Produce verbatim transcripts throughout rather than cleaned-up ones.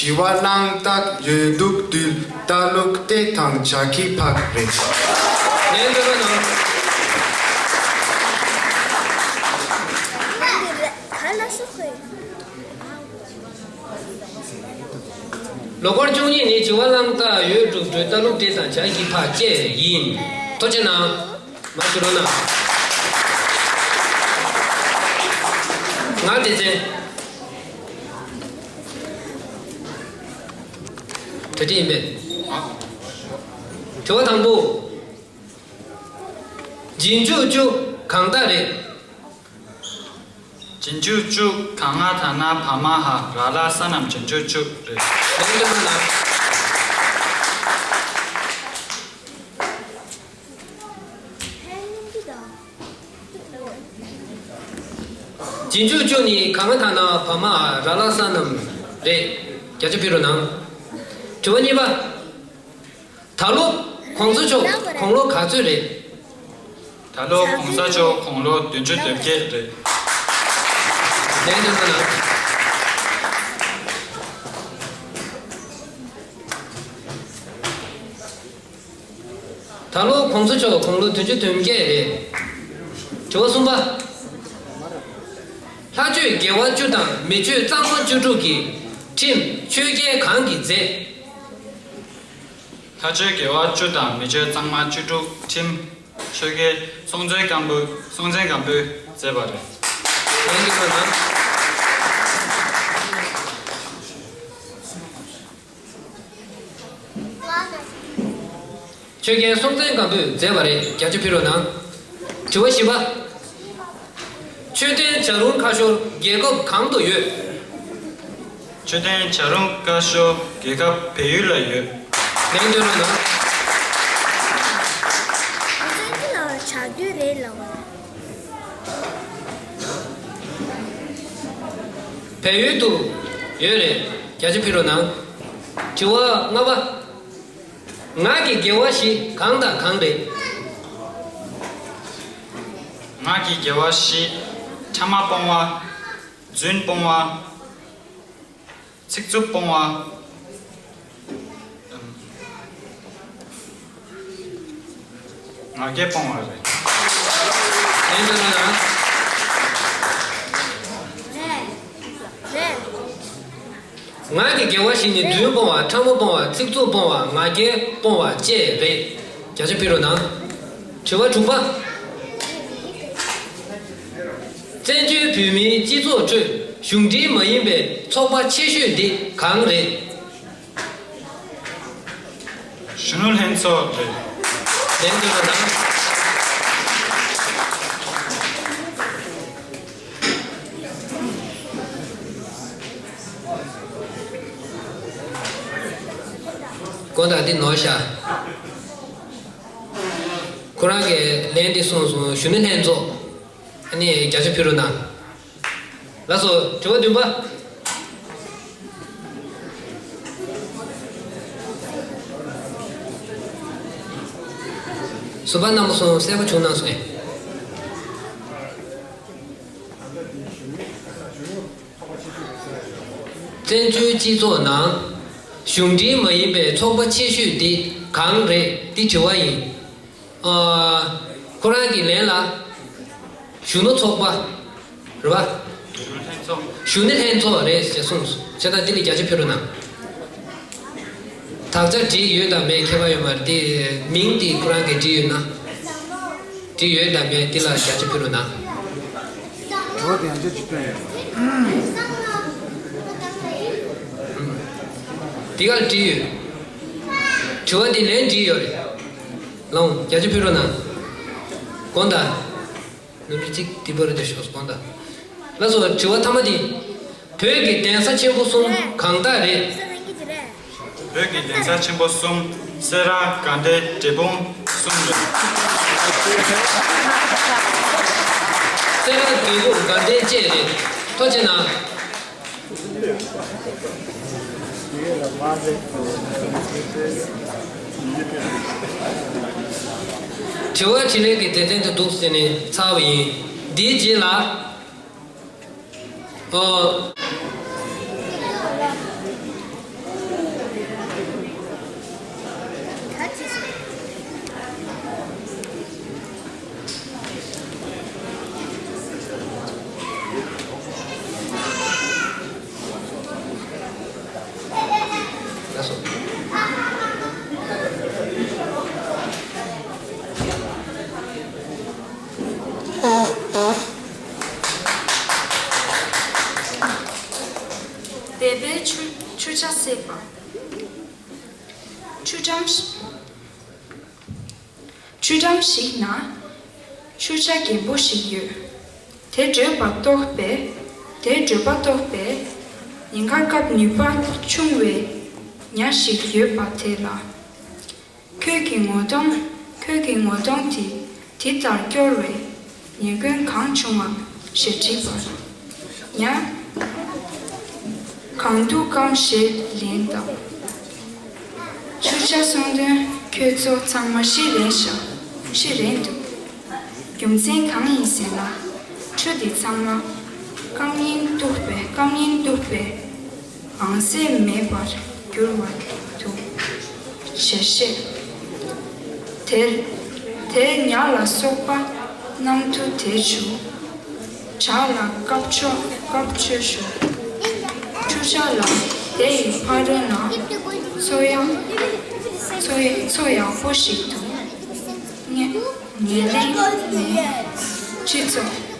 བྱི་བ་གླང་སྟག་ཡོས་དུག་བདུད་རྟ་ལུག་སྟེ་དང་བྱ་ཁྱི་ཕག་རེད། ལན་འདོན་པ་དང་། ལོ་འཁོར་བཅུ་གཉིས་ནི་བྱི་བ་གླང་སྟག་ཡོས་དུག་བདུད་རྟ་ལུག་སྟེ་དང་བྱ་ཁྱི་ཕག་བཅས་ཡིན། ཐུགས་རྗེ་གནང་། མར་ཞུ་རོགས་གནང་། ང་སྡེ་ཚན། གྲ་སྒྲིག་ཡིན་པས། དྲི་བ་དང་པོ། རྗེས་འཇུག་བཅུ་གང་དག་རེད། རྗེས་འཇུག་བཅུ། ག་ང་ད་ན་བ་མ་འ་ར་ལ་ས་རྣམས་རྗེས་འཇུག་བཅུ་རེད། ལན་འདོན་པ་དང་། རྗེས་འཇུག་བཅུ་ནི་ག་ང་ད་ན་བ་མ་འ་ར་ལ་ས་རྣམས་རེད། བརྒྱ་ཆ་ཕུལ་རོགས་གནང་། དྲི་བ་གཉིས་པ། ད་ལོ་གོང་ས་མཆོག་དགུང་ལོ་ག་ཚོད་རེད། ད་ལོ་གོང་ས་མཆོག་དགུང་ལོ་བདུན་ཅུ་དོན་བརྒྱད་རེད། ལན་འདོན་པ་དང་། ད་ལོ་གོང་ས་མཆོག་དགུང་ལོ་བདུན་ཅུ་དོན་བརྒྱད་རེད། དྲི་བ་གསུམ་པ། ལྷ་ཆོས་དགེ་བ་བཅུ་དང་མི་ཆོས་གཙང་མ་བཅུ་དྲུག་གི་ཁྲིམས་ཆོས་རྒྱལ་གང་གིས་མཛད། ལྷ་ཆོས་དགེ་བ་བཅུ་དང་མི་ཆོས་གཙང་མ་བཅུ་དྲུག་ཁྲིམས་ཆོས་རྒྱལ་སྲོང་བཙན་སྒམ་པོ་སྲོང་བཙན་སྒམ་པོས་མཛད་པ་རེད། ལན་འདོན་པ་དང་། ཆོས་རྒྱལ་སྲོང་བཙན་སྒམ་པོས་མཛད་པ་རེད། བརྒྱ་ཆ་ཕུལ་རོགས་གནང་། དྲི་བ་བཞི་པ། མཆོད་རྟེན་བྱ་རུང་ཁ་ཤོར་རྒྱལ་ཁབ་གང་དུ་ཡོད། མཆོད་རྟེན་བྱ་རུང་ཁ་ཤོར་རྒྱལ་ཁབ་བལ་ཡུལ་ལ་ཡོད། ལན་འདོན་རོགས་གནང་། བྱ་རྒྱུ་རེད་ལ། བལ་ཡུལ་དུ་ཡོད་རེད། བརྒྱ་ཆ་ཕུལ་རོགས་གནང་། དྲི་བ་ལྔ་པ། ངག་གི་དགེ་བ་བཞི་གང་དང་གང་རེད། ངག་གི་དགེ་བ་བཞི། ཕྲ་མ་སྤོང་བ། རྫུན་སྤོང་བ། ཚིག་རྩུབ་སྤོང་བ། ང་རྒྱལ་སྤོང་བ་རེད། ལན་འདོན་རོགས་གནང་། ངག་གི་དགེ་བ་བཞི་ནི་རྫུན་སྤོང་བ། ཕྲ་མ་སྤོང་བ། ཚིག་རྩུབ་སྤོང་བ། ང་རྒྱལ་སྤོང་བ་བཅས་རེད། བརྒྱ་ཆ་ཕུལ་རོགས་གནང་། དྲི་བ་དྲུག་པ། བཙན་བྱོལ་བོད་མིའི་སྤྱི་ཚོགས་ཁྲོད་གཞུང་འབྲེལ་མ་ཡིན་པའི་ཚོགས་པ་ཆེ་ཤོས་འདི་གང་རེད། གཞོན་ནུ་ལྷན་ཚོགས་རེད། ལན་འདོན་རོགས་གནང་། དགོངས་དག་འདི་ནོར་ཤག་ཁོ་རང་གིས་ལན་འདི་གསུངས་སོང་། གཞོན་ནུ་ལྷན་ཚོགས། ཨ་ནི་བརྒྱ་ཆ་ཕུལ་རོགས་གནང་། ལགས་སོ། དྲི་བ་བདུན་པ། ཟུར་པ་རྣམ་པ་ཚོ་གསལ་པོ་བྱུང་གནང་སོང་ངས། བཙན་བྱོལ་སྤྱི་ཚོགས་ནང་གཞུང་འབྲེལ་མ་ཡིན་པའི་ཚོགས་པ་ཆེ་ཤོས་དེ་གང་རེད། འདི་དྲི་བ་ཡིན། ཨ། ཁོ་རང་གི་ལན་ལ། གཞོན་ནུ་ཚོགས་པ། རེད་བ། གཞོན་ནུ་ལྷན་ཚོགས་རེད་ཅེས་གསུངས་སོང་། བྱས་ཙང་འདི་ལ་བརྒྱ་ཆ་ཕུལ་རོགས་གནང་། དག་ཆ་བྲིས་ཡོད་དམ་མེད་ཁྱད་པར་ཡོད་མ་རེད་དེ། མིང་དེ་ཁོ་རང་གིས་བྲིས་ཡོད་ན། བྲིས་ཡོད་དམ་མེད་འདི་ལ་བརྒྱ་ཆ་ཕུལ་རོགས་གནང་། དྲི་བ་དེ་ཡང་བསྐྱར་ཅིག་སྟོན་ཡོད། འདི་གར་བྲིས་ཡོད། དྲི་བ་འདི་ལན་བྲིས་ཡོད་རེད། ལོང་བརྒྱ་ཆ་ཕུལ་རོགས་གནང་། དགོངས་དག་ནོར་འཁྲུལ་གཅིག་འདི་པར་དུ་ཤོག་དགོངས་དག་ལགས་སོ། དྲི་བ་མཐའ་མ་འདི། བོད་ཀྱི་གདན་ས་ཆེན་པོ་གསུམ་གང་དག་རེད། བོད་ཀྱི་གདན་ས་ཆེན་པོ་གསུམ། སེ་ར། དགའ་ལྡན། འབྲས་སྤུངས་གསུམ་རེད། སེ་ར། འབྲས་སྤུངས། དགའ་ལྡན་བཅས་རེད། ཐུགས་རྗེ་གནང་། དྲི་བ་དྲིས་ལན་གྱི་སྡེ་ཚན་དེ་འདུག་ཟེར་ནས་ཚར་བ་ཡིན། འདིའི་རྗེས་ལ། ཨོ། ཆུ་འགྲམ་ཆུ་འགྲམ་ཞིག་ན་ཆུ་བྱ་རྒན་པོ་ཞིག་ཡོད། དེ་བགྲོད་པ་ལྟོགས་པས། དེ་བགྲོད་པ་ལྟོགས་པས། ཉེན་ཁ་བཀབ་ནུས་པ་ཆུང་བའི་ཉ་ཞིག་ཡོད་པ་དེ་ལ། ཁྱོད་ཀྱི་ངོ་གདོང་། ཁྱོད་ཀྱི་ངོ་གདོང་དེ་འདི་ལྟར་སྐྱོ་བས། ཉེས་སྐྱོན་གང་བྱུང་ངམ་ཞེས་དྲིས་པར། ཉ། གང་འདུག་གམ་ཞེས་ལན་བཏབ། ཆུ་བྱ་གསུངས་དོན་ཁྱོད་ཚོ་ཚང་མ་ཤེས་རན་ཤག་ཤེས་རན་འདུག་རྒྱུ་མཚན་གང་ཡིན་ཟེར་ན། ཆུ་འདི་ཚང་མ་རྐང་གཉིས་གཏུགས་པའི་རྐང་གཉིས་གཏུགས་པའི་འང་ཟེར་མེད་པར་འགྱུར་བ་འདུག་ཞེས་བཤད། དེར་དེར་ཉ་ལ་སོགས་པ་རྣམས་དུ་དེ་ཆུ་བྱ་ལ་བཀའ་ཆོས་བཀའ་ཆོས་ཞུ། ཆུ་བྱ་ལ་དེ་ཡི་ཕ་རོལ་ན་འཚོ་ཡ་འཚོ་ཡ་འཚོ་ཡག་པོ་ཞིག་འདུག་ངས་ངས་ལན་ནས་སྤྱི་ཚོགས།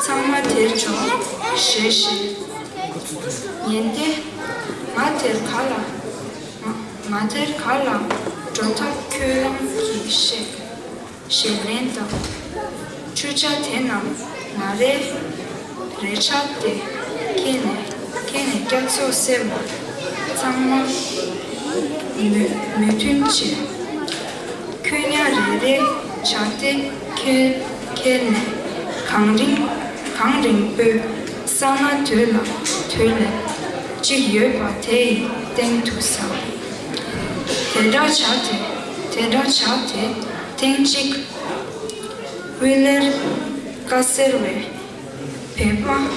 ཚང་མ་དེར་འབྱོར་ཞེས་བཤད། ཉན་ཏེ། ང་དེར་ག་ལ། ང་ང་དེར་ག་ལ་འགྲོ་ཐབས་ཁྱོད་རང་གིས་ཤེས་ཞེས་ལན་བཏབ། ཆུ་བྱ་དེ་རྣམས་ང་རེ་རེ་ཆགས་ཏེ་ཁྱེར་ནས་ཁྱེར་ནས་རྒྱ་མཚོ་སེལ་བར་ཚང་མ་མོས་མོས་མཐུན་བྱས། ཁོས་ཉ་རེ་རེ་བྱས་ཏེ་ཁྱེར་ཁྱེར་ནས་གངས་རིང་གངས་རིང་པོའི་ས་ན་དོད་ལ་དོད་ལ་གཅིག་ཡོད་པ་དེ་ཡི་སྟེང་དུ་ཟགས། དེ་འདྲ་བྱས་ཏེ་དེ་འདྲ་བྱས་ཏེ་ཐེངས་གཅིག་དབུས་ལྷའི་བཀའ་སྩལ་བའི་བོད་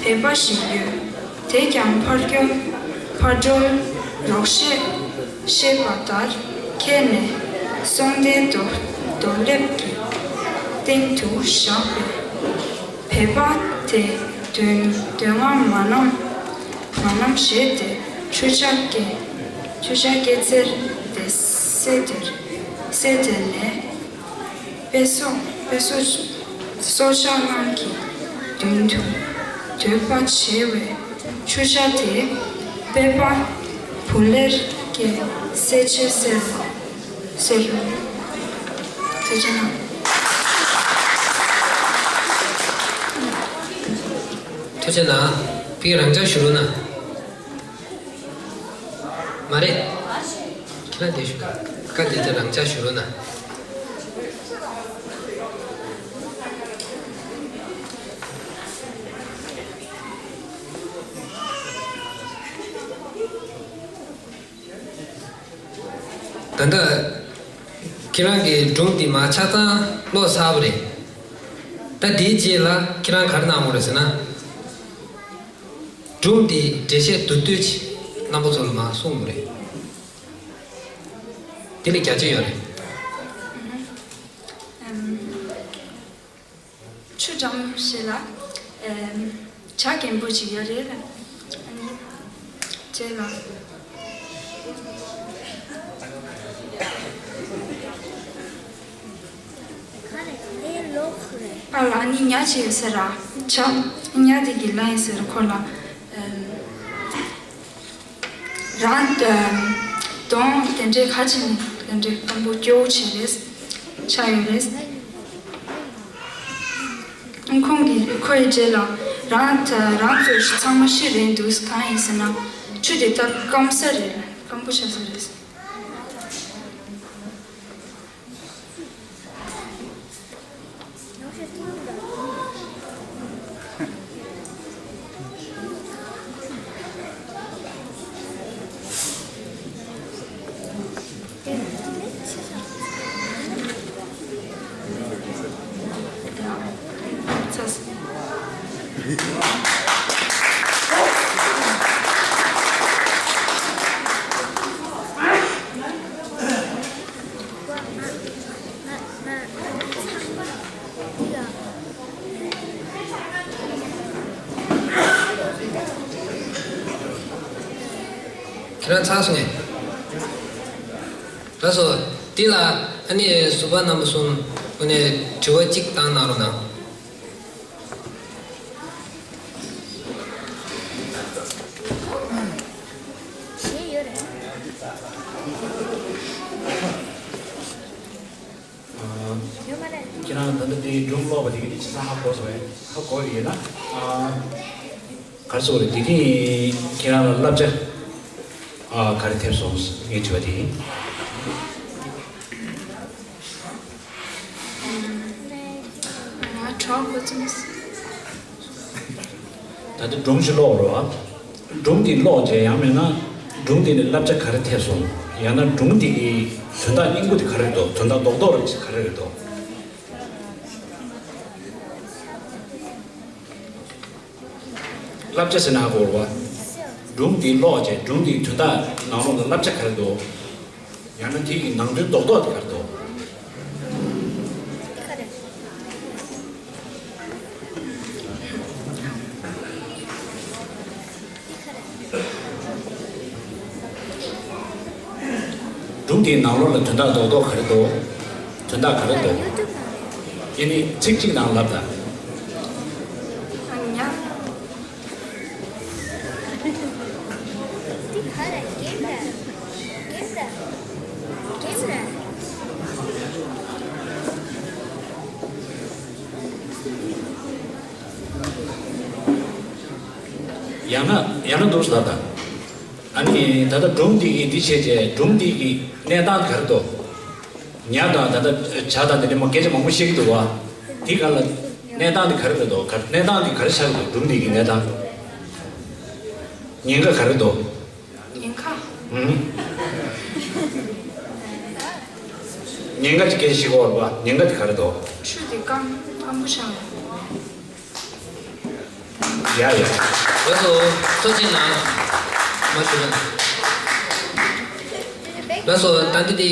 པ་བོད་པ་ཞིག་ཡོད། དེས་ཀྱང་ཕར་སྐྱོལ་ཕར་སྒྲོལ་རོགས་ཞེས་བཤད་པ་ལྟར་ཁྱེར་ནས་སྲོང་ལྡེའི་རྡོ་རྡོ་ལེབ་ཀྱི་སྟེང་དུ་བཞག་པས། བོད་པ་དེས་འདོད་འདོད་རྔམ་མ་རྣམས་མ་རྣམས་བཞེས་ཏེ་ཆུ་བྱ་སྐྱེ་ཆུ་བྱ་སྐྱེ་ཚལ་དེ་སའི་དེར་སའི་དེར་ནས། དཔེ་སྲོག་དཔེ་སྲོག་སྲོག་ཆགས་རྣམས་ཀྱི་མདུན་དུ་འདོད་པ་ཆེ་བའི་ཆུ་བྱ་དེ་དཔེ་བ་བུ་ལེར་སྐྱེ་སེ་ཆེ་ཟེར་རོ་ཟེར་རོ། ཐུགས་རྗེ་གནང་། ཐུགས་རྗེ་གནང་། ཕ་གི་རང་འཇགས་ཞུ་རོགས་གནང་། མ་རེད། ཁྱེད་རང་དེ་ཞུ་ག་བཀའ་དེ་ཚོ་རང་འཇགས་ཞུ་རོགས་གནང་། ད་ལྟ་ཁྱེད་རང་གི་སྒྲུང་འདི་མ་ཆ་ཚང་ཀློག་ཚར་བ་རེད། ད་འདིའི་རྗེས་ལ་ཁྱེད་རང་ག་རེ་གནང་དགོས་རེད་ཟེར་ན། སྒྲུང་འདི་འགྲེལ་བཤད་མདོར་བསྡུས་ཅིག་རྣམ་པ་ཚོ་ལ་མར་གསུང་དགོས་རེད། འདི་ལ་རྒྱ་ཆེ་ཡོད་རེད། ཨམ། ཆུ་འགྲམ་ཞིག་ལ་ཨམ། བྱ་རྒན་པོ་ཅིག་ཡོད་རེད། ཨ་ནི་རྗེས་ལ། ཨ་ལ་ནི་ཉ་ཅིག་ཡོད་ས་ར། བྱ། ཉ་དེ་གི་ལ་ཡིན་ཟེར་ཁོ་ལ། ཨམ། རང་དོན་དེ་འདྲའི་ཁ་ཆེ་ནི་དེ་འདྲའི་སྐམ་པོ་སྐྱོ་བོ་བྱས་རེད། ཆགས་ཡོད་རེད། ཁོང་གིས་ཁོའི་རྗེས་ལ་རང་ད་རང་ཚོ་ཚང་མ་ཤི་རན་འདུག་གང་ཡིན་ཟེར་ན་ཆུ་དེ་ད་སྐམ་ས་རེད། སྐམ་པོ་ཆགས་ས་རེད། ཁྱེད་རང་ཚར་སོང་ངས། ལགས་སོ། འདི་ལ་ཨ་ནི་ཟུར་པ་རྣམ་པ་གསུམ་ཨ་ནི་དྲི་བ་གཅིག་བཏང་གནང་རོགས་གནང་། ཞེས་ཡོད་རེད། དེ་སྒྲུང་ཀློག་པ་དེ་གི་དེ་ཆ་ཚང་ཧ་གོ་སོང་བས། ཧ་གོ་ཡོད་ན། ཨ། ག་རེ་ཟེར་དགོས་རེད། དེ་དེ་ཁྱེད་རང་ལ་བསླབ་བྱ། ཨ། ག་རེ་ཐེབས་སོང་ངས་དྲིས་པ་དེ་ཡིན། ང་གྲོགས་པོ་ཙམ། ད་ལྟ་སྒྲུང་ཞིག་ཀློག་རོགས། སྒྲུང་འདི་ཀློག་རྗེས་ཡང་མིན་ན། སྒྲུང་འདི་ནས་བསླབ་བྱ་ག་རེ་ཐེབས་སོང་། ཡང་ན་སྒྲུང་འདི་གི་དོན་དག་སྙིང་པོ་དེ་ག་རེ་རེད་འདུག་དོན་དག་རྡོག་རྡོག་རེ་ཞིག་ག་རེ་རེད་འདུག་བསླབ་བྱ་ཟེར་ན་ཧ་གོ་རེད་བ། སྒྲུང་འདི་ཀློག་རྗེས་སྒྲུང་འདིའི་དོན་དག་ནང་ལོགས་ལ་བསླབ་བྱ་ག་རེ་འདུག་ཡང་ན་དེ་གི་ནང་དོན་རྡོག་རྡོག་དེ་ག་རེ་འདུག་སྒྲུང་དེའི་ནང་ལོགས་ལ་དོན་དག་རྡོག་རྡོག་ག་རེ་འདུག་དོན་དག་ག་རེ་འདུག་ཡིན་ནི་ཚིག་གཅིག་ནང་ལབ་དང་། ཡང་ན་ཡང་ན་འདུག་ལབ་དང་། ཨ་ནི་ད་ལྟ་སྒྲུང་འདི་གི་འདི་བྱས་རྗེས་སྒྲུང་འདི་གི་གནས་སྟངས་ག་རེ་འདུག་ཉ་དང་ད་ལྟ་བྱ་དང་དེ་འདྲ་མ་སྐད་ཆ་མང་པོ་བཤད་ཀྱི་འདུག་བ། འདི་ག་ལ་གནས་སྟངས་འདི་ག་རེ་འདུག་ག་གནས་སྟངས་འདི་ག་རེ་ཆགས་ཀྱི་འདུག་སྒྲུང་འདི་གི་གནས་སྟངས། ཉེན་ཁ་ག་རེ་འདུག་ཉེན་ཁ། ཨུམ། ཉེན་ཁ་ཅིག་སྐད་ཆ་བཤད་ཀྱི་ཡོད་རེད་བ། ཉེན་ཁ་འདི་ག་རེ་འདུག་ཆུ་འདི་སྐམ་སྐམ་པོ་ཆགས། ཡ་ཡ། ལགས་སོ། ཐུགས་རྗེ་གནང་། མ་ཞུ་ན། ལགས་སོ། ད་ལྟ་དེ་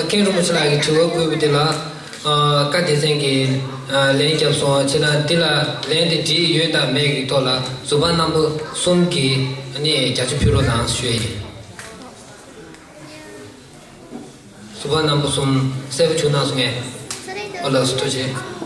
མཁན་རིན་པོ་ཆེ་ལགས་ཀྱིས་དྲི་བ་བཀོད་པ་དེ་ལ། བཀའ་སྡེ་ཚན་གྱིས་ལན་བརྒྱབ་སོང་། བྱས་ན་འདི་ལ་ལན་དེ་འགྲིག་ཡོད་དམ་མེད་ཀྱི་ཐོག་ལ་གཟུ་དཔང་རྣམ་པ་གསུམ་གྱིས་ནི་བརྒྱ་ཆ་ཕུལ་རོགས་གནང་ཞུ་ཡ་ཡིན། གཟུ་དཔང་རྣམ་པ་གསུམ་གསལ་པོ་བྱུང་གནང་སོང་ངས། ཨོ་ལགས་སོ། ཐུགས་རྗེ་ཆེ།